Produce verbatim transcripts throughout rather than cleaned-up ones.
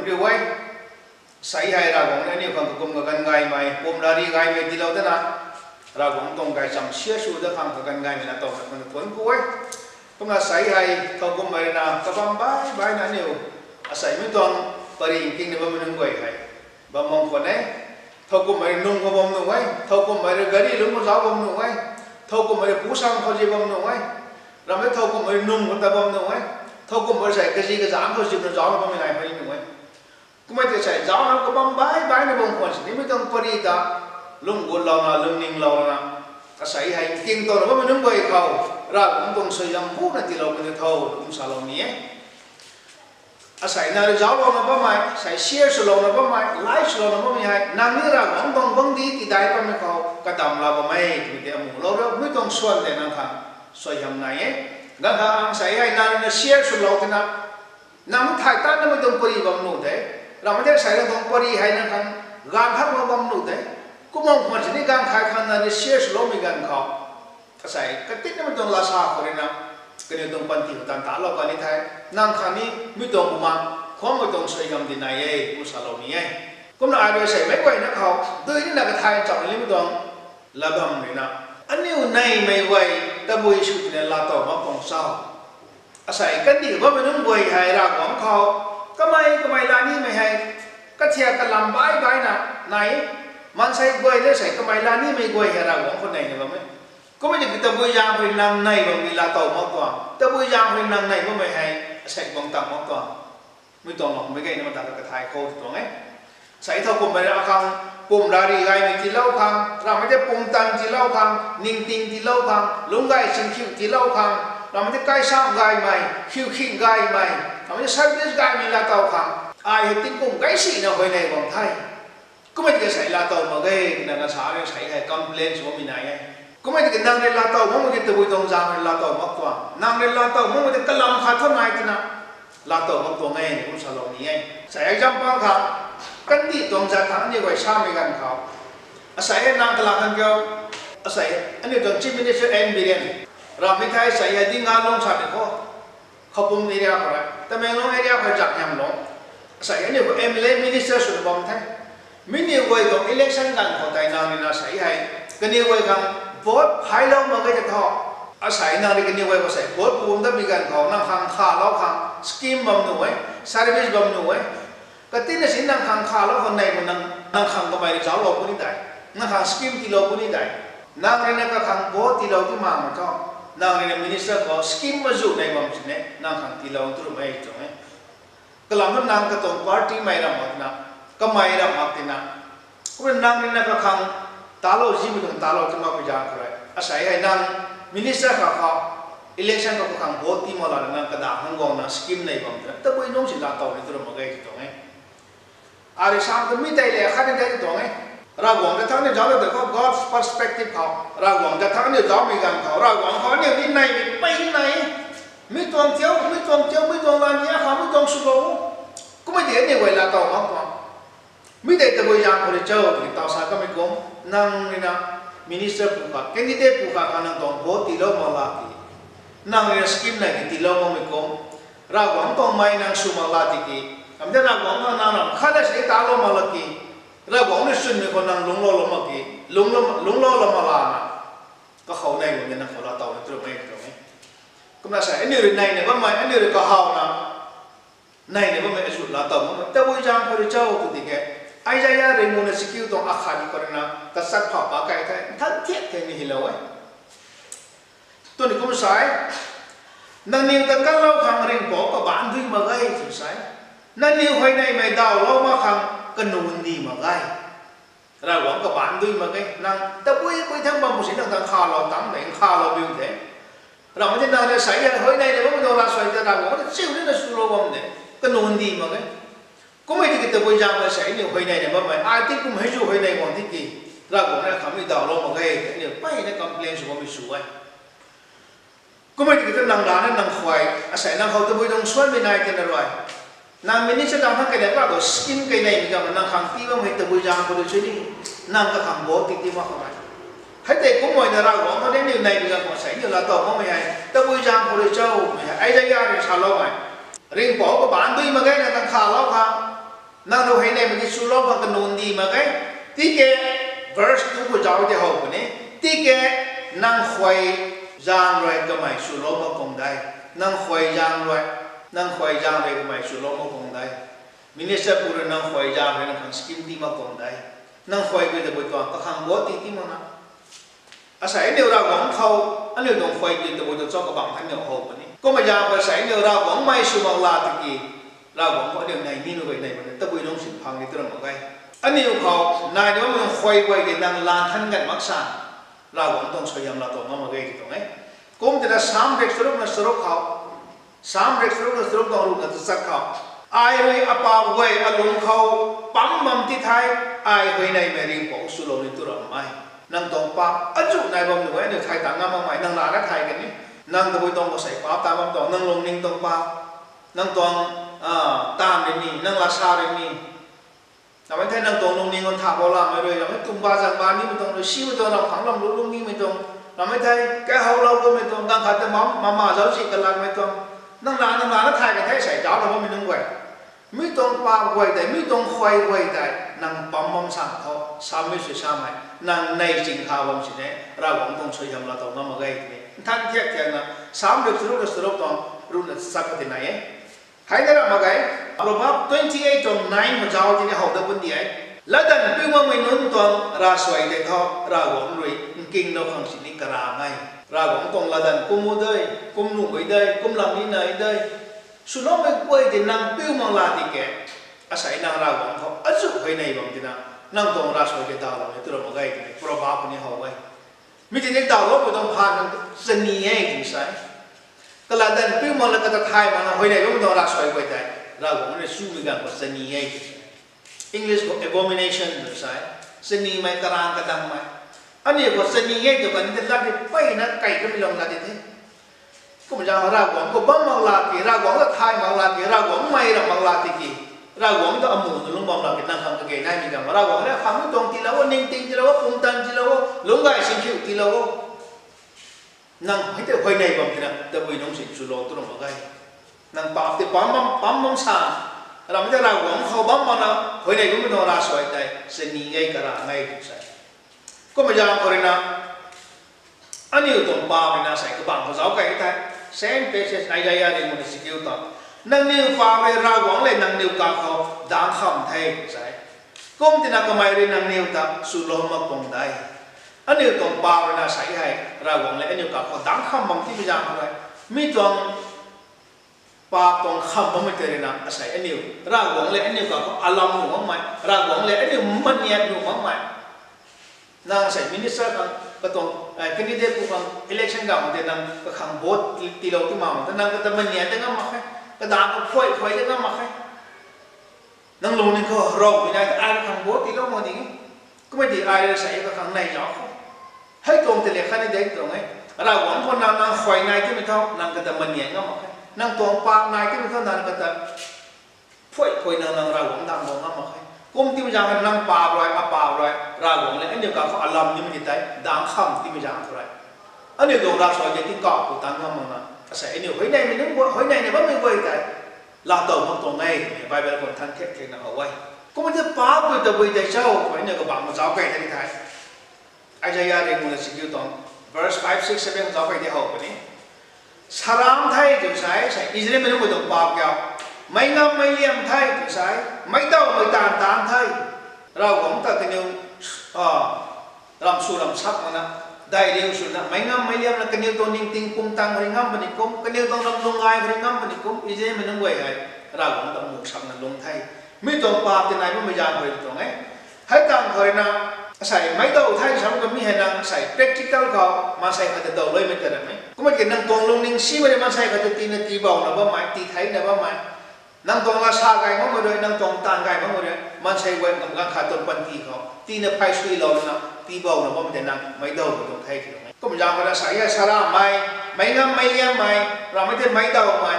Riu e, sei hei Ravguangc rui aniu khang kakum kaganv gaymei, pum rari gaymei tiilou dana, Ravguangc tuang gaychamv sian sw dat khang kaganv gaymei na tawna khang thuanc ku e. Kumna sei hei thowkumhmei rui na kabam baih baihna aniu asei mi tuang pary kingna bammei nunc guay hei bam bam khwan e. Thowkumhmei rui nung khou bam nuh e, thowkumhmei rui gari lungc khou zauc bam nuh e, thowkumhmei rui pusang khou zi bam nuh e, ramhmei thowkumhmei rui nung khou ta bam nuh e, thowkumhmei rui sei kazi kazanc khou zimna zaucna bammei nai pary nuh e. Kummei tiki sei zaucna kabam baih baihna bam khwan sini mi tuang pary ta lung gutlouna, lungning louna, asei hei nking tawna bammei nunc guay khou Ravguangc tuang suaihiam buna tiilou puni tho, kum salou ni e. Asei nang rui zauclouna bammei, sei share swlouna bammei, like swlouna bammei hei nang ni Ravguangc tuang guangcdic tidai bammei khou kadam la bam e twmei tei amu lou riu, mi tuang swan tei nang khang suaihiam nai e. Ganv kha ang sei hei nang rui na share swlou tina, nang thay tatnamei tuang pary bam nuh de. Ramhmei tei sei nang tuang pary hei nang khang ganv khat ma bam nuh de. Kumna khwan sini ganv khat khang nang rui share swloumei ganv khou, asei katinamei tuang lasa khou rui na kaniw tuang panty khou tan talou kan ni the. Nang khang ni mi tuang bumaeng khwanmei tuang suaihiam di nai e, kum salou ni e. Kumna ai rui sei meic guayna khou dui nina kathay chamlou nimei tuang lat bam rui na, aniu neymei guay tabui sw tina laatow mak tuang cho? Asei kandih bammei nunc guay hei Ravguangc khou kamei kamei la nimei hei kathiak kalam baih baihna nai e. Maansei guay le sei kamei la nimei guay hei Ravguangc khou neina bam e. Kummei tiki tabui zaeng khou rui nang nei bam ni laatow mak tuang, tabui zaeng khou rui nang nei bammei hei asei bang tang mak tuang. Mi tuang lou mei gayna mata kathay khou tuang e. Sei thowkumhmei rui akhang pum rari gaymei tiilou khang, ramhmei tei pumtan tiilou khang, ningting tiilou khang, lungc gay chingkhiu tiilou khang, ramhmei tei kaisam gaymei, khiukhing gaymei, ramhmei tei service gaymei laatow khang, ai hei tingkum gay sina huayney bam the. Kummei tiki sei laatow mak ge twna nang sa rui sei hei complain sw bammei nai e. Kummei tiki nang rui laatow makmei tei tabui tuang zaeng rui laatow mak tuang, nang rui laatow makmei tei kalam khat thu nai twna laatow mak tuang e, kum salou ni e. Sei example khang, kandih tuang zat thangc aniu guay samei ganv khou, asei hei nang kalam khang kiu, asei aniu tuang Chief Minister N Biren, ramhmei thei sei hei Dingalong samei khou, Khoupum area khou rui, Tamenglong area khou rui zak hiam lou, asei aniu khou M L A minister swna bam the. Mi niw guay tuang election ganv khou tei nang rui na sei hei kaniw guay khang vote phailou mak ge ta tho. Asei nang rui kaniw guay khou sei vote pum datmei ganv khou nang khang khalou khang scheme bam nuh e, service bam nuh e. Katina si nang khang khalou khang nei khou nang, nang khang kamei rui zauclou puni dai, nang khang scheme tiilou puni dai. Nang rui na kakhang vote tiilou ti makmei thu, nang rui na minister khou scheme mazu nei bam sini nang khang tiilou tu rumei tuang e. Kalam thu nang katuang party mei ram mak tina, kamei ram mak tina, kumna nang rui na kakhang talou zimei tuang talou ti makpui zaeng khou rui, asei hei nang minister kha khou election khou kakhang vote ti mak lana nang kadaeng khang guangna scheme nei bam tina tabui nungc si laatow ni tu ram mak ge ti tuang e. Ari sam tu mi tei le khat ni tei tuang e. Ravguangc ta thangc ni zauc tei khou God's perspective khou, Ravguangc ta thangc ni zaucmei ganv khou, Ravguangc khou aniu ni neimei pey ni nai e. Mi tuang thiu, mi tuang thiu, mi tuang lan ni akha, mi tuang swlou. Kummei tiki aniu guay laatow mak tuang. Mi tei tabui zaeng khou rui cho tiki taw sa kamei kum, nang rui na minister pu kha, candidate pu kha khang nang tuang vote tiilou mak la ki, nang rui na scheme nei ki tiilou makmei kum, Ravguangc tuang mei nang sw mak la tiki, kamei tei Ravguangc nang nang ram khat na si talou mak la ki, Ravguangc rui chwnmei khou nang lungclou lou mak ki, lungclou, lungclou lou mak lana, kakhou nei bam ni nang khou laatow ni tu rumei tuang e. Kumna sei aniu rui neina bammei, aniu rui kahawna neina bammei azu laatow makmei tabui zaeng khou rui cho tw tiki, Isaiah ringcmuna chakiu tuang akhat khou rui na kachat phau pa kai the, nthan thiak the ni hylou e. Tuni kum sa e, nangniw ta kanlou khang Ringhpouc kabaanc dui mak ge tw sa e. Nangniw huayneymei dawlou mak khang kanu ndi mak ge. Ravguangc kabaanc dui mak ge. Nang tabui pui thangc bam pu si nang ta nkhavlou tangc de, nkhavlou biu de. Ramhmei tei nang rui sei hei huayney ni bammei tuang ravsuai ta Ravguangc ta chiu nina swlou bam de, kanu ndi mak ge. Kummei tiki tabui zaeng khou sei aniu huayney ni bammei, ai tingkum hei zu huayney guang tiki, Ravguangc rui akhamhmei dawlou mak ge, aniu peyna complain sw bammei sw e. Kummei tiki tu nang rana nang khuay, asei nang khou tabui tuang suanmei nai tina rui, nang minister dang thangc kei nei pa tu scheme kei neimei ganv nang khang tii bam hei tabui zaeng khou rui sw ni, nang kakhang vote ti ti mak khou nai. Hei tei kumhmei na Ravguangc khou ni aniu neimei ganv khou sei aniu laatow makmei hei tabui zaeng khou rui cho mei hei Isaiah rui saloumei, Ringhpouc kabaanc dui mak ge, nang ta nkhavlou khang Nang rui huayney mak ki swlou khang kanun di mak ge. Tiki verse two khou zauc tei how puni. Tiki nang khuay zaeng rui kamei swlou mak kang de. Nang khuay zaeng rui, nang khuay zaeng rui kamei swlou mak kang de. Minister pu rui nang khuay zaeng rui nang khang scheme ti mak kang de. Nang khuay kiu tabui tuang kakhang bo ti ti mak na. Asei aniu Ravguangc khou, aniu tuang khuay kiu tabui tu cho kabang hei aniu how puni. Kumna zaeng khou asei aniu Ravguangc mei sw mak la tiki, Ravguangc khou aniu nei ni nu gay nei puni, tabui nungc sin phang ni tu ram mak ge. Aniu khou nai ni bammei khuay guay tei nang lan than ngat mak sa, Ravguangc tuang suaihiam laa tuang ngam mak ge ti tuang e. Kum tina Sam rek charuk na charuk khou, Sam rek charuk na charuk tuang ruhna tachat khou, ai rui apau guay alung khou pam bam ti thei, ai huayneymei ringhpouc swlou ni tu ram e. Nang tuang paap azuh nai bam nu e, aniu thay tang ngam makmei nang lana thay kan ni. Nang tabui tuang khou sei paap ta bam tuang, nang lungning tuang paap, nang tuang taanv rui ni, nang lasa rui ni, ramei thei nang tuang lungning nthak bou lamei rui, ramei tumba zangba nimei tuang rui, simei tuang ram khang lam lu lung nimei tuang, ramei thei kaihowlou kummei tuang, ganv khat ta mama zaucsi kalatmei tuang, nang lana, nang lana thay kan the sei zaucna bammei nunc guay. Mi tuang paap guay tei, mi tuang khuay guay tei nang pam bam sa khou, samei sw samei, nang nei ching kha bam sini, Ravguangc tuang suaihiam laa tuang ngam mak ge tini. Nthan thiak thiakna, Sam rui charuk na charuk tuang ruhna tachat khou ti nai e. Hei na ram mak ge, Proverb twenty eight tuang nine khou zauc tini how dat pun di e. Latdanv piu makmei nunc tuang ravsuai tei thu, Ravguangc rui nkinglou khang sini karang e. Ravguangc tuang latdanv kum u de, kum nuhmei de, kum lam ni nai de. Swloumei guay tei nang piu mak la di ke, asei nang Ravguangc khou azuh huayney bam tina, nang tuang ravsuai tei dawlou ni tu ram mak ge tini, Proverb khou ni how e. Mi tei ni dawloumei tuang phaan nang chani e tw sa e. Kalatdanv piu mak la kata thay mak na huayney bammei tuang ravsuai guay tei, Ravguangc rui chumei ganv khou chani e tw sa e. English khou abomination tw sa e. Chanimei, karang kadangmei. Aniu khou chani e tw kan ni tei lat di peyna kai kamei lung lat di the. Kumna zaeng Ravguangc khou bam mak la ki, Ravguangc ta thay mak la ki, Ravguangc mei ram mak la tiki, Ravguangc ta amu na lungc bam la ki, nang khang kage naimei ganv Ravguangc rui khang mi tuang tiilou o, ningting tiilou o, pumtan tiilou o, lungc gay singkhiu tiilou o. Nang hei tei huayney bam tina tabui nungc sin swlou tu ram mak ge. Nang paap tei pam bam, pam bam sa, ramei tei Ravguangc khou bam makna huayney bammei tuang ravsuai tei chani e, karang e tw sa e. Kumna zaeng khou rui na, aniu tuang paap rui na sei kabang khou zauc key the. Same passage, Isaiah ringu na sikiu ta, nangniw paap rui Ravguangc lev nangniw kakhou daeng kham the tw sa e. Kum tina kamei rui nangniw ta swlou mak tuang de. Aniu tuang paap rui na sei hei Ravguangc lev aniu kakhou daeng kham bam timei zaeng khou rui, mi tuang paap tuang kham bammei tei rui na asei aniu Ravguangc lev aniu kakhou alam nuh makmei, Ravguangc lev aniu maniat nuh makmei. Nang sei minister khang, katuang candidate pu khang election ganv tei nang kakhang vote tiilou ti mak ta nang kata maniat ta ngam mak khe, kadaeng kaphuay khuay ta ngam mak khe. Nang lungning khou Ravguangc nai ta ai kakhang vote tiilou mak di, kummei di ai rui sei kakhang nei zauc khou, hei tuang tei le khatni de tuang e. Ravguangc khou nang, nang khuay nai timei thu nang kata maniat ngam mak khe, nang tuang paap nai timei thu nang kata phuay khuay nang, nang Ravguangc daeng bou ngam mak khe. Kum timei zaeng khou nang paap rui, apaap rui Ravguangc lev aniu kakhou alam nimei tei daeng kham timei zaeng khou rui, aniu tuang ravsuai tei tingkauh khou tan ngam makna asei aniu huayneymei nunc, huayneyna bammei guay tei laatow mak tuang e twmei Bible khou nthan thiak thiakna how e. Kumna tei paap kiu tabui tei cho twmei aniu kabang mak zauc key the ni the. Isaiah ringu na sikiu tuang verse five, six, seven zauc key tei how puni. Saramh the tw sa e, sei Israelmei nunc guay tuang paap kiu. Meic ngam meic liam the tw sa e, meic dawmei taanv taanc the. Ravguangc ta kaniw ram sw ram sak makna, dai riu swna meic ngam meic liamna kaniw tuang ningting pumtan rui ngam puni kum, kaniw tuang ram lung gay rui ngam puni kum, Israelmei nunc guay hei Ravguangc ta muh sakna lung the. Mi tuang paap tei nai bammei zaeng khou rui tuang e. Hei tangv khou rui na, asei meic daw the sam kamei hei nang asei practical khou maansei khat ta daw luimei ta ram e. Kumna ki nang tuang lungning simei rui maansei khat ta tiina tiibouna bammei, tii theina bammei, nang tuang lasa gay makmei rui, nang tuang taanv gay makmei rui maansei guay ngam ganv khat tuang panty khou tiina phey suilouna tiibouna bammei tei nang meic dawmei tuang the tw tuang e. Kumna zaeng khou na sa e, saramhmei, meic ngam meic liammei, ramei tei meic dawmei.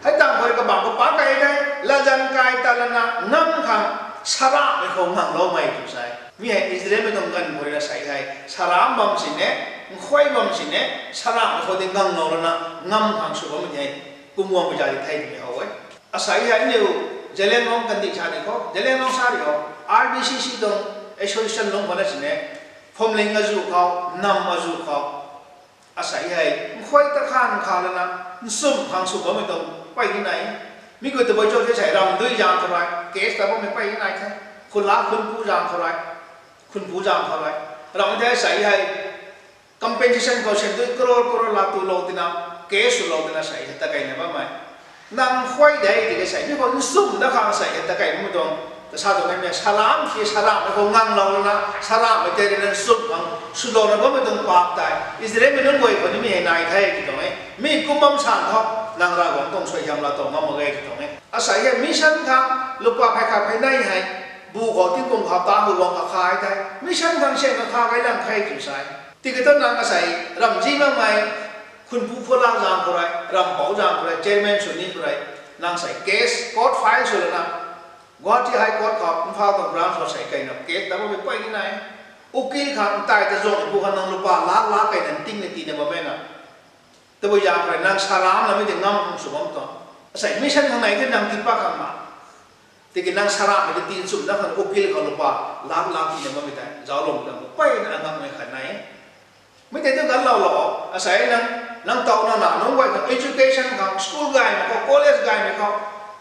Hei tangv khou rui kabang khou paap key the, latzan kai ta lana ngam khang saramhmei khou ngangloumei tw sa e. Mi hei Israelmei tuang ganv khou rui na sei hei saramh bam sini, nkhuay bam sini, saramhmei khou tei nganglou lana ngam khang sw bammei tei kum guangmei za di the twmei how e. Asei hei aniu Zeliangrong kandih sa di khou, Zeliangrong sa ri ho, R B C C tuang association lungc khou na sini, Phwamling azuh khou, Nam azuh khou, asei hei nkhuay ta khan kha lana, nchumh khang sw bammei tuang pey ni nai. Mi khou tabui cho the sei, ramdui zaeng khou rui case ta bammei pey ni nai the. Khula khunpu zaeng khou rui, khunpu zaeng khou rui, ram the sei hei compensation khou sandui crore crore la tulou tina, case swlou tina sei hei ta keyna bammei. Nang nkhuay de tiki sei mi khou nchumh da khang sei hei ta key bammei tuang, ta sa tuang e, saramh ki saramhmei khou nganglou lana, saramhmei tei rui na nchumh khang swlouna bammei tuang paap tei Israelmei nunc guay khou nimei hei nai the ti tuang e. Mi kum bam san thu, nang Ravguangc tuang suaihiam laa tuang ngam mak ge ti tuang e. Asei hei mission khang lupa phey khat phey nei hei, bu khou tingkum khou ta hu guang kakhai the. Mission khang sian kakha kai lang khe tw sei. Tiki thu nang asei ramzi makmei, khunpu khula zaeng khou rui, rampou zaeng khou rui, chairman sw ni khou rui, nang sei case court file sw lana, Guwahati High Court khou, Imphal tuang branch khou sei keyna case ta bammei pey ni nai. Ukil khang ntai ta zuangmei pu khang nang lupa lakh lakh keyna ntingna tiina bammei na. Tabui zaeng khou rui nang saramh lamei tei ngam khang sw bam tuang. Asei mission khang nei the nang tiipat khang ma. Tiki nang saramhmei tei tii nchumh da khang ukil khou lupa lakh lakh tiina bammei tei zauclou dang peyna angakmei khat nai. Mi tei tu ganlou lou, asei nang, nang tow nang na nunc guay khang education khang, school gaymei khou, college gaymei khou,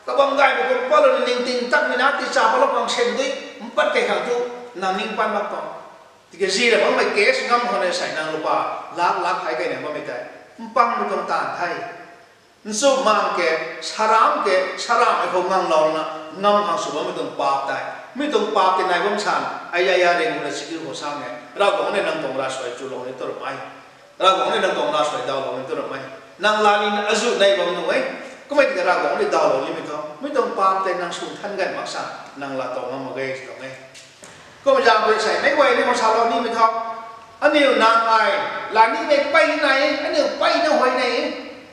kabam gaymei khou, palouna ningting tatmei na ticha palou khang sandui mpat key khang tu, nang ning pat mak tuang. Tiki zi ra bammei case ngam khou na sei nang lupa lakh lakh hei keyna bammei tei mpangmei tuang taanv the. Nchumh mang ke, saramh ke, saramhmei khou nganglou lana, ngam khang sw bammei tuang paap tei, mi tuang paap tei nai bam san, aya ya ring na sikiu khou sa e, Ravguangc ni nang tuang ravsuai chulou ni tu ramei. Ravguangc ni nang tuang ravsuai dawlou ni tu ramei. Nang lani na azuh nei bam nu e. Kummei tiki Ravguangc ni dawlou nimei thu, mi tuang paap tei nang sw than ganv mak san, nang laa tuang ngam mak ge ti tuang e. Kum zaeng khou sei meic guay ni khou salou nimei thu, aniu nang ai, laa nimei pey nai, aniu pey na huay nai.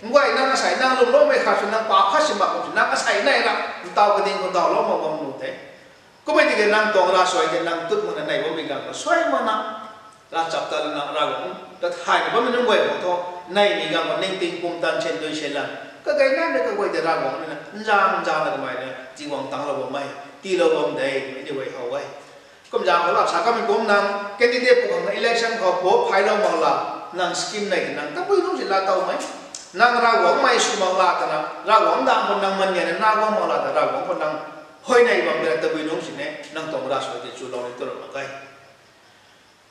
Nguay nang asei nang lwmloumei khat sw nang paap khat si mak kum sw nang asei nei ra, ntaw kading khou dawlou mak bam nu the. Kummei tiki nang tuang ravsuai tei nang tut makna nei bammei ganv khou suai makna, ravchaptatna Ravguangc ta thayna bammei nunc guay khou thu, neimei ganv khou ningting pumtan sandui sandlan, kagay naimei kaguay tei Ravguangc rui na nzang nzangna kamei na tiiguang tanglou bammei, tiilou bam de, mei ni guay how e. Kum zaeng khou laa sa kamei kum nang candidate pu khang election khou vote phaylou mak la, nang scheme nei nang tabui nungc si laa towmei. Nang Ravguangc mei sw mak la twna, Ravguangc dang khou nang manniana na guang mak la ta Ravguangc khou nang huayney bam de tabui nungc sini nang tuang ravsuai tei chulou ni tu ra mak ge.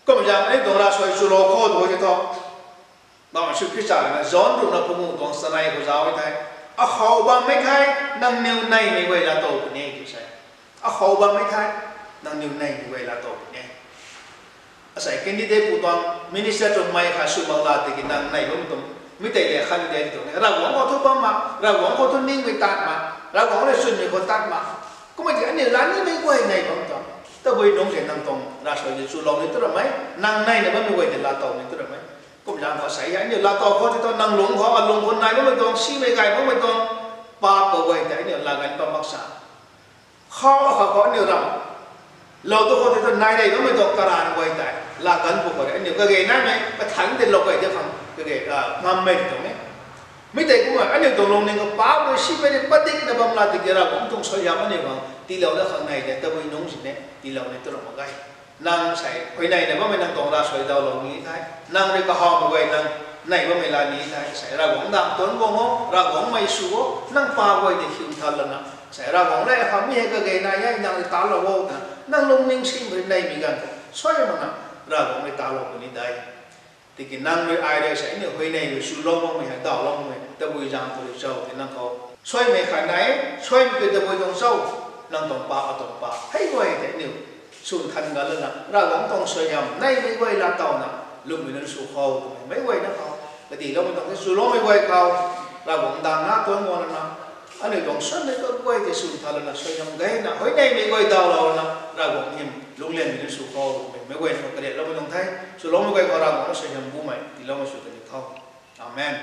Kum zaeng ni tuang ravsuai chulou khou tu ti thu, Bam Jisu Khrista rui na John ruhna panguh tuang chanei khou zauc e the. Akhou bammei thei, nangniw neimei guay laa tow puni e tw se. Akhou bammei thei, nangniw neimei guay laa tow puni e. Asei candidate pu tuang minister tuang mei khat sw mak la tiki nang nei bam tuang, mi tei le khat de tuang e. Ravguangc khou thu bam mak, Ravguangc khou thu ningmei tat mak, Ravguangc rui chwnmei khou tat mak. Kummei tiki aniu laa nimei guay nei bam tuang. Tabui nungc se nang tuang ravsuai tei chulou ni tu ramei, nang neina bammei guay tei laa tow ni tu ramei. Kum zaeng khou sei aniu laa tow khou ti thu nang lungc khou, alung khou nai bammei tuang, simei gay bammei tuang, paap khou guay tei aniu laa ganv bam mak sa. Khou akha khou aniu ram lou tu khou ti thu nai rey bammei tuang karan guay tei laa ganv pu khou rui aniu kage naimei kathanc tei lou key de khang kage, ah, ngammei ti tuang e. Mi tei kumna aniu tuang lungning khou paap rui simei rui padikna bam la tiki Ravguangc tuang suaihiam aniu khang tiilou da khang nei de tabui nungc sini tiilou ni tu ra mak ge. Nang sei huayneyna bammei nang tuang ravsuai dawlou ni the. Nang rui kahawmei guay nang nei bammei la ni the. Sei Ravguangc dang tuang guang o, Ravguangc mei sw o, nang paap guay tei khiu nthan lana. Sei Ravguangc le khou mi hei kage nai e, nang rui talou o twna nang lungning simei rui neimei ganv khou suai makna Ravguangc rui talou puni de. Tiki nang rui ai rui sei aniu huayney rui swlou makmei hei dawlou makmei tabui zaeng khou rui cho ti nang khou suaimei khat nai, suaimei ki tabui tuang cho, nang tuang paap, atuang paap hei guay tei aniu sw nthan ga lana Ravguangc tuang suaihiam neimei guay laa towna lwmmei nunc sw khou twmei meic guayna khou kadiloumei tuang the. Swloumei guay khou Ravguangc dang na tuang guang lana aniu tuang suaimei kaguay tei sw nthan lana suaihiam gayna huayneymei guay dawlou lana Ravguangc hym lungclianmei nunc sw khou twmei meic guayna khou kariatloumei tuang the. Swloumei guay khou Ravguangc na suaihiam bumei tiiloumei sw kani tho. Amen.